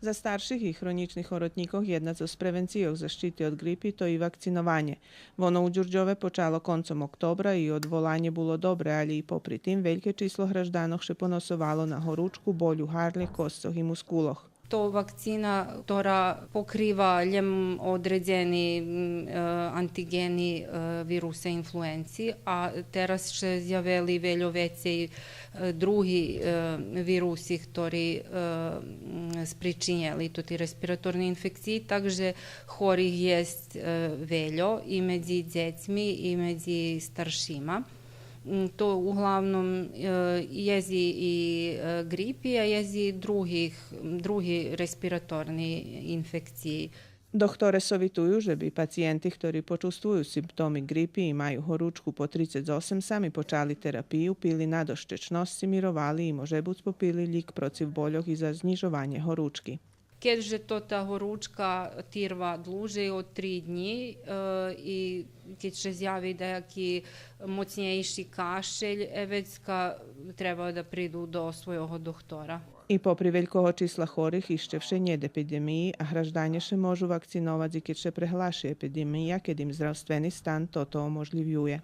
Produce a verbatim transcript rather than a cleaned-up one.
За старших и хронїчних горотнїкох єдна зоз превенцийох защити од ґрипи то и вакцинованє. Воно у Дюрдьове почало концом октобра и одволанє було добре, алє и попри тим вельке число гражданох ше поносовало на горучку, боль у гарлє, косцох и мускулох. То вакцина котра покрива лєм одредзени, м, е, антиґени, е, вируса инфлуенци, а тераз ше зявели вельо вецей, е, други, е, вируси хтори, е, м, спричинєли тоти респираторни инфекциї, так же хорих єст, е, вельо и медзи дзецми и медзи старшима. М, то углавном, е, єст и, е, ґрипи, а єст и других, други респираторни инфекциї. Дохторе совитую же би пациєнти хтори почувствую симптоми ґрипи и маю горучку по трицец осем сами почали терапию, пили надощечносци, мировали и, може буц, попили лїк процив больох и за знїжованє горучки. Кед же тота горучка тирва длужей од три днї, е, и кед ше зяви даяки моцнєйши кашель, е, вецка треба да приду до свойого дохтора. И попри велького числа хорих, ище вше нєт епидемиї, а гражданє ше можу вакциновац и кед ше преглаши епидемия, кед им здравствени стан тото оможлївює.